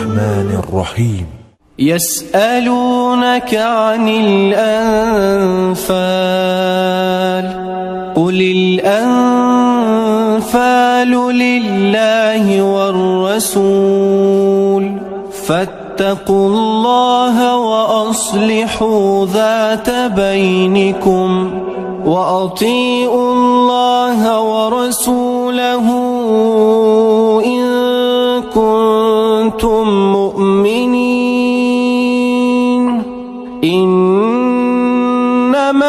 الرحمن الرحيم. يسألونك عن الأنفال قل الأنفال لله والرسول فاتقوا الله وأصلحوا ذات بينكم وأطيعوا الله ورسوله إن كنتم مؤمنين. إنما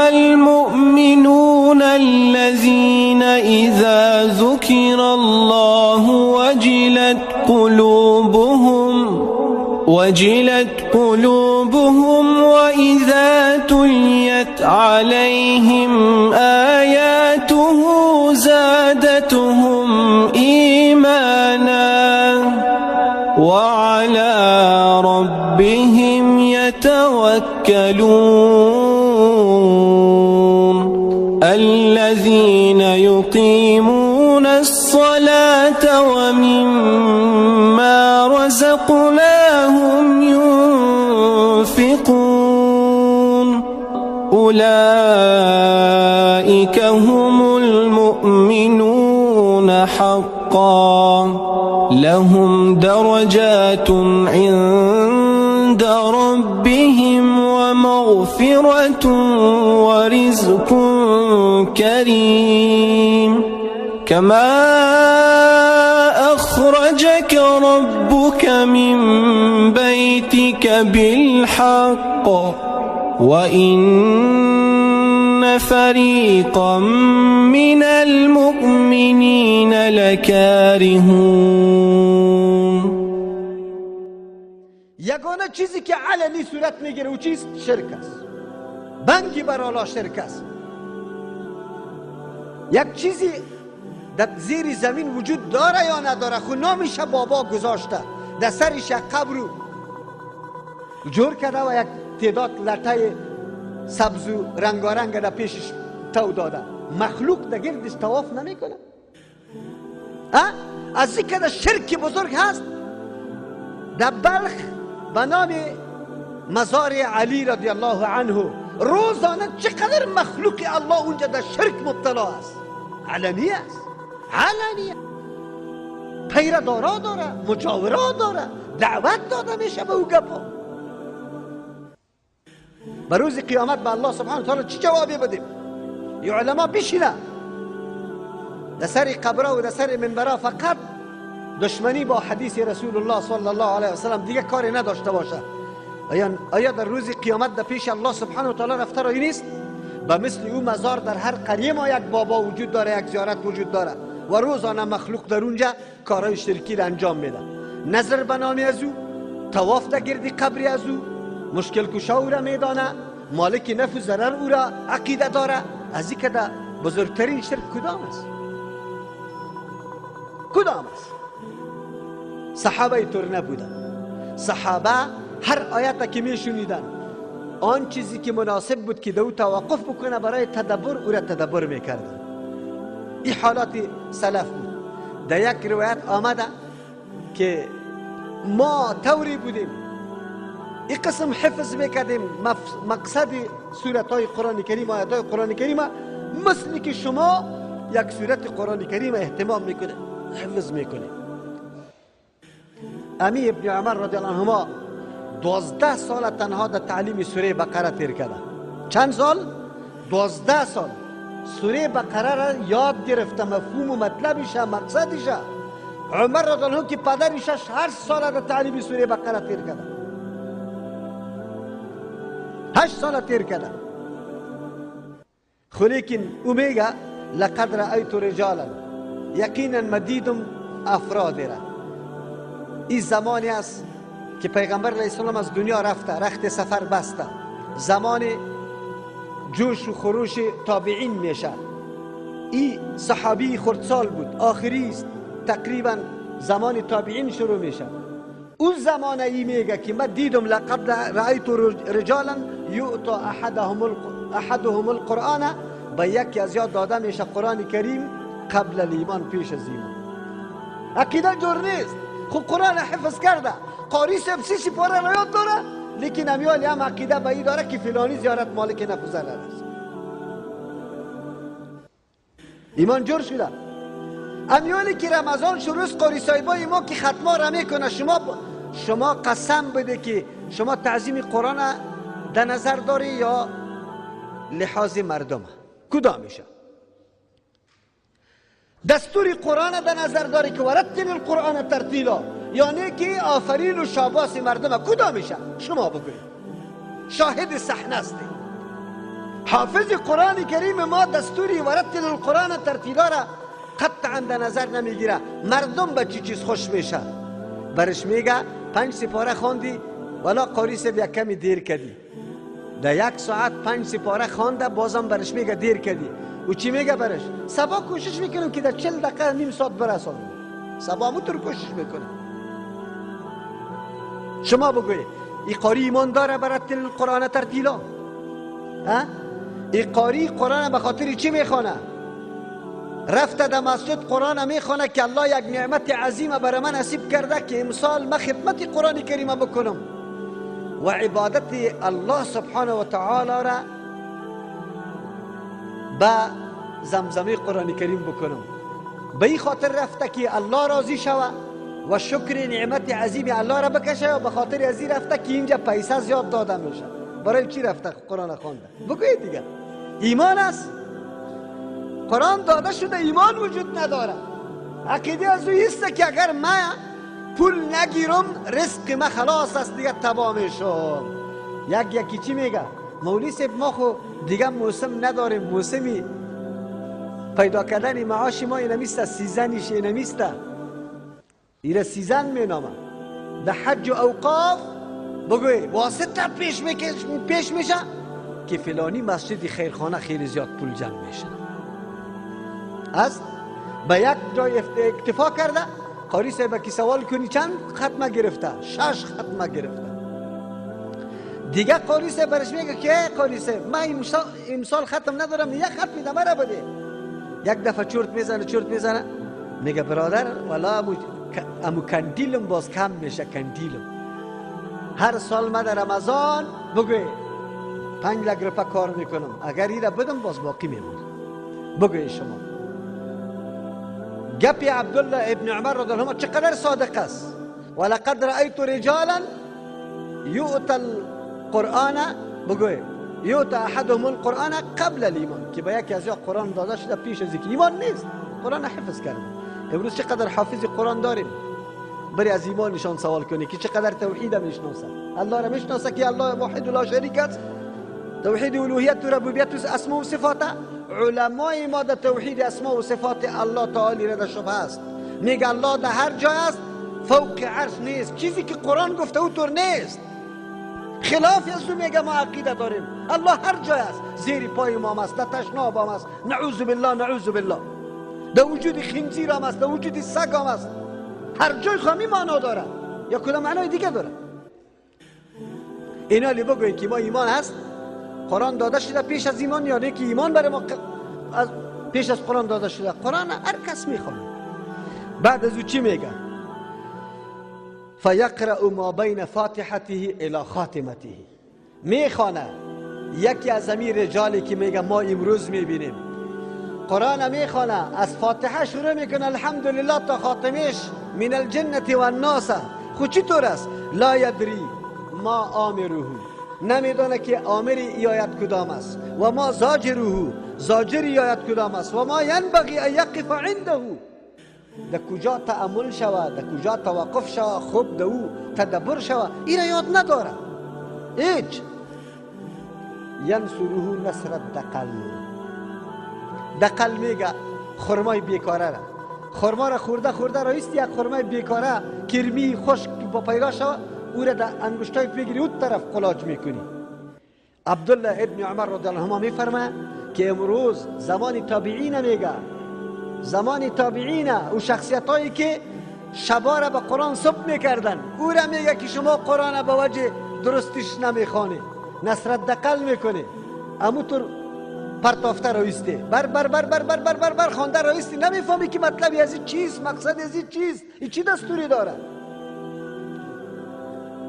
المؤمنون الذين إذا ذكر الله وجلت قلوبهم وإذا تليت عليهم آياته زادتهم إيمانا وعلى ربهم يتوكلون. الذين يقيمون الصلاة ومما رزقناهم ينفقون أولئك هم المؤمنون حقا لهم درجات عند ربهم ومغفرة ورزق كريم. كما أخرجك ربك من بيتك بالحق وإن فريقا من المؤمنين لكارهون. یگانه چیزی که علنی صورت میگیره او چیست؟ شرک است. بنگی بر الله شرک است. یک چیزی در زیر زمین وجود داره یا نداره، خو نامش بابا گذاشته، در سرش یک قبر جور کرده و یک تعداد لطه سبز و رنگارنگ در پیشش تو داده. مخلوق در گردش طواف نمیکنه. از این که شرک بزرگ هست. در بلخ به نام مزار علی رضی الله عنه روزانه چقدر مخلوق الله اونجا در شرک مبتلا است. علنی است، علنی. پیردارا داره، مجاورا داره، دعوت داده میشه به او گپا. به روز قیامت به الله سبحانه و تعالی چی جوابی بدیم؟ ای علما بشینه در سر قبره و در سر منبره فقط دشمنی با حدیث رسول الله صلی الله علیه وسلم، دیگه کاری نداشته باشه. آیا در روز قیامت در پیش الله سبحانه و تعالی رفته رایی نیست؟ به مثل او مزار در هر قریه ما یک بابا وجود داره، یک زیارت وجود داره و روزانه مخلوق در اونجا کارهای شرکی را انجام میده. نظر به نام از او، طواف در گرد قبر از او، مشکل کشا او را میدانه، مالک نفع و ضرر او را عقیده داره. از این که بزرگترین شرک کدام است؟ کدام است؟ صحابه اینطور نبودن. صحابه هر آیت که میشنیدن آن چیزی که مناسب بود که دو توقف بکنه برای تدبر، او را تدبر میکردن. این حالات سلف بود. در یک روایت آمده که ما طوری بودیم، این قسم حفظ میکردیم مقصد سورت های قرآن کریم، آیت های قرآن کریم، مثل که شما یک سورت قرآن کریم اهتمام میکنه، حفظ میکنه. امی ابن عمر رضی الله عنهما 12 سال تنها در تعلیم سوره بقره تیر کرده. چند سال؟ 12 سال سوره بقره را یاد گرفته، مفهوم و مطلبش، مقصدش. عمر رضی الله عنه که پدرش 8 سال در تعلیم سوره بقره تیر کرده، 8 سال تیر کرده. خو لیکن او میگه لقد رأیت رجالا، یقینا مدیدم افراد را. این زمانی است که پیغمبر علیه السلام از دنیا رفته، رخت سفر بسته، زمان جوش و خروش تابعین میشه. این صحابی خردسال بود، آخری است، تقریبا زمان تابعین شروع میشه. اون زمانه ای میگه که من دیدم لقد رأیت رجالا یؤتا احدهم القرآن، به یکی از یاد داده میشه قرآن کریم قبل الایمان، پیش از ایمان. عقیده جور نیست، خب قرآن حفظ کرده، قاری صاحب 30 سپاره را یاد داره، لیکن امیال هم عقیده به این داره که فلانی زیارت مالک نفع و ضرر است. ایمان جور شده. امیالی که رمضان شروع است، قاری صاحبای ما که ختما را میکنه، شما قسم بده که شما تعظیم قرآن در نظر داری یا لحاظ مردم؟ کدام میشه؟ دستور قرآن در نظر داری که ورتل القرآن ترتیلا، یعنی که آفرین و شاباس مردم، کدام میشه؟ شما بگویید. شاهد صحنه هستی. حافظ قرآن کریم ما دستوری ورتل القرآن ترتیلا را قطعا در نظر نمیگیره. مردم به چی چیز خوش میشه؟ برش میگه 5 سپاره خواندی، ولا قاری صاحب یک کمی دیر کردی. در 1 ساعت 5 سپاره خوانده، بازم برش میگه دیر کردی. و چی میگه برش؟ صبا کوشش میکنم که در 40 دقیقه نیم ساعت برسانم. صبا موتور کوشش میکنم. شما بگویید ای قاری ایمان داره برتل قرآن ترتیلا؟ ها؟ ای قاری قرآن به خاطر چی میخوانه؟ رفته در مسجد قرآن میخوانه که الله یک نعمت عظیم برای من نصیب کرده که امسال من خدمت قرآن کریم بکنم و عبادت الله سبحانه و تعالی را به زمزمه قرآن کریم بکنم. به این خاطر رفته که الله راضی شوه و شکر نعمت عظیم الله را بکشه، و به خاطر از این رفته که اینجا پیسه زیاد داده میشه. برای چی رفته قرآن خوانده؟ بگویید دیگه. ایمان است. قرآن داده شده، ایمان وجود نداره. عقیده از او است که اگر من پول نگیرم رزق من خلاص است، دیگه تباه میشم. یک یکی چی میگه؟ مولوی صاحب ما خو دیگه موسم نداریم، موسمی پیدا کردن معاش ما اینمیست، season ش اینمیست، ایره season مینامه. در حج و اوقاف بگوی واسطه پیش میشه که فلانی مسجد خیرخانه خیلی زیاد پول جمع میشه. است به یک جای اکتفا کرده. قاری صاحب که سوال کنی چند ختمه گرفته؟ 6 ختمه گرفته. دیگه قاری صاحب برش میگه که قاری صاحب من امسال ختم ندارم، یک ختم دیگه مرا بده. یک دفعه چرت میزنه، چرت میزنه، میگه برادر والا امو کندیلم باز کم میشه، کندیلم هر سال من در رمضان بگوی 5 لک روپه کار میکنم، اگر ایره بدم باز باقی میمونه. بگوی شما گپی عبدالله ابن عمر رضی الله عنه چقدر صادق است. ولقد رأیت رجالا یؤت القرآن، بگوی یؤت احدهم القرآن قبل الایمان، که به یکی از یا قرآن داده شده پیش از اینکه ایمان نیست، قرآن حفظ کرده. امروز چقدر حافظ قرآن داریم؟ بری از ایمان نشان سوال کنی که چقدر توحید میشناسه، الله را میشناسه که الله واحد لا شریک است، توحید الوهیت و ربوبیت و اسما و صفات. علمای ما در توحید اسما و صفات الله تعالی را در شبهه است. میگه الله در هر جای است، فوق عرش نیست. چیزی که قرآن گفته او طور نیست، خلاف از او میگه ما عقیده داریم. الله هر جای است، زیر پای ما است، در تشناب هم است، نعوذ بالله نعوذ بالله، در وجود خنزیر هم است، در وجود سگ هم است، هر جای خامی معنا داره یا کدام معنای دیگه داره. اینا لی بگوید که ما ایمان هست، قرآن داده شده پیش از ایمان، یا نه که ایمان برای ما پیش از قرآن داده شده. قرآن هر کس میخوانه. بعد از او چی میگه؟ فیقرأ ما بین فاتحته الی خاتمته. میخوانه. یکی از همین رجالی که میگه ما امروز میبینیم قرآن میخوانه، از فاتحه شروع میکنه الحمدلله تا خاتمش من الجنة و الناس. خو چطور است؟ لا یدری ما آمره، نمیدانه که آمر ای آیت کدام است، و ما زاجره، زاجر ای آیت کدام است، و ما ینبغی ان یقف عنده، در کجا تأمل شود، در کجا توقف شود، خوب در او تدبر شود، این یاد نداره هیچ. ینصره نصر الدقل. دقل میگه خرمای بیکاره را، خرما را خورده خورده رایست یک خرمای بیکاره کرمی خشک با پیدا شود، او را در انگشتای بگیری اون طرف قلاج میکنی. عبدالله ابن عمر رضی الله عنهما میفرماید که امروز زمان تابعین میگه، زمان تابعین او شخصیت هایی که شبا را به قرآن صبح میکردن، او را میگه که شما قرآن به وجه درستش نمیخوانی، نصرت دقل میکنی، اموطور پرتافته رایسته، بر بر بر بر بر بر بر بر خوانده رایستی، نمیفهمی که مطلب از این چیست، مقصد از این چیست، این چی دستوری داره.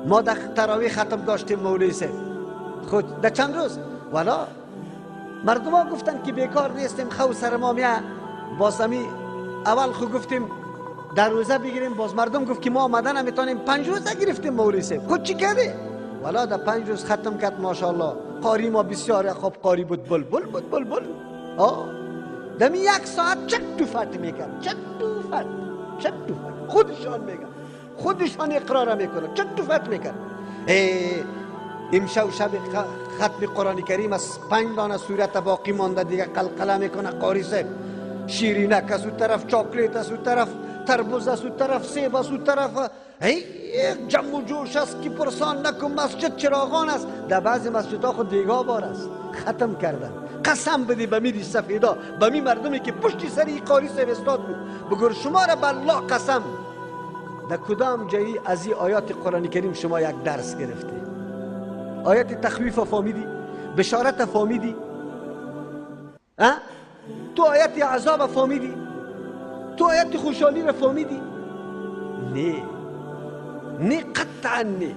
ما در تراویح ختم داشتیم مولوی صاحب. خود در چند روز والا مردم ها گفتن که بیکار نیستیم، خو سر ما میه. باز امی اول خو گفتیم در روزه بگیریم، باز مردم گفت که ما آمدن نمیتونیم. 5 روزه گرفتیم مولوی صاحب. خود چی کردی؟ والا در 5 روز ختم کرد ماشاءالله. قاری ما بسیار خوب قاری بود، بلبل بود، بلبل. دمی 1 ساعت چک تو فت میکرد، چک تو فت، چک تو فت. خودشان میگن، خودشان اقرار میکنن، چک تو فت میکرد. امشب شب ختم قرآن کریم از 5 دانه سورت باقی مانده دیگه قلقله میکنه قاری صاحب. شیرینک از اون طرف، چاکلیت از اون طرف، تربوز از اون طرف، سیب از اون طرف. یک جمع و جوش است که پرسان نکن. مسجد چراغان است، در بعضی مسجدها خود دیگاه بار است. ختم کردن. قسم بدی به میری سفیدا، به می مردمی که پشتی سری قاری صاحب استاد بود، بگور شما را به الله قسم، در کدام جایی از این آیات قرآن کریم شما یک درس گرفته؟ آیات تخویف فهمیدی؟ بشارت فهمیدی؟ تو آیت عذاب فهمیدی؟ تو آیت خوشحالی را فهمیدی؟ نه نه، قطعا نه.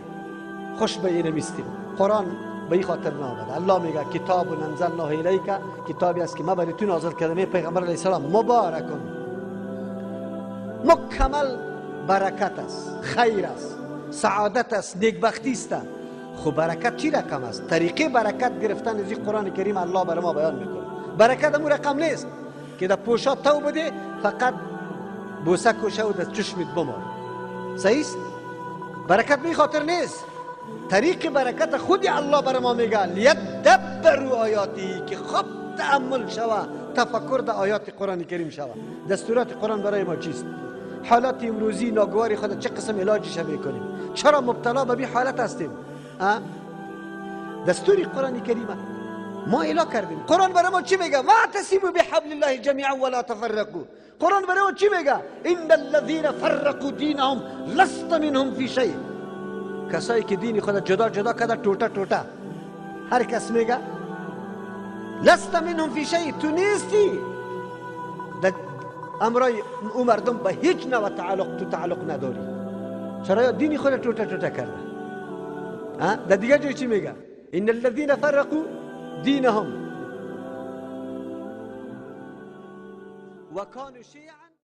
خوش به این نمیستیم. قرآن به این خاطر نامده. الله میگه کتاب انزلناه الیک، کتابی است که ما برای تو نازل کردم پیغمبر علیه السلام، مبارکون، مکمل برکت است، خیر است، سعادت است، نیکبختی است. خب برکت چی رقم است؟ طریقه برکت گرفتن از این قرآن کریم الله برای ما بیان میکنه. برکت امو رقم نیست که در پوشا تو بده فقط بوسه کوشه و در چشمت بمار. صحیح است؟ برکت به خاطر نیست. طریق برکت خودی الله برای ما میگه لیدبروا آیاتی، که خوب تأمل شوه، تفکر در آیات قرآن کریم شوه. دستورات قرآن برای ما چیست؟ حالات امروزی ناگواری خود چه قسم علاجش میکنیم؟ چرا مبتلا به بی حالت هستیم؟ دستور قرآن کریم ما اعلا کردیم. قرآن برای ما چی میگه؟ واعتصموا بحبل الله جمیعا ولا تفرقوا. قرآن برای ما چی میگه؟ ان الذين فرقوا دینهم لست منهم فی شیء. کسایی که دین خود جدا جدا کرده، ټوټه ټوټه، هر کس میگه لست منهم فی شیء، تو نیستی در امرای او مردم به هیچ نوع تعلق تو تعلق نداری. چرا دین خود ټوټه ټوټه کرده؟ در دیگه جای چی میگه؟ ان الذين فرقوا دینهم وكانوا شيعا.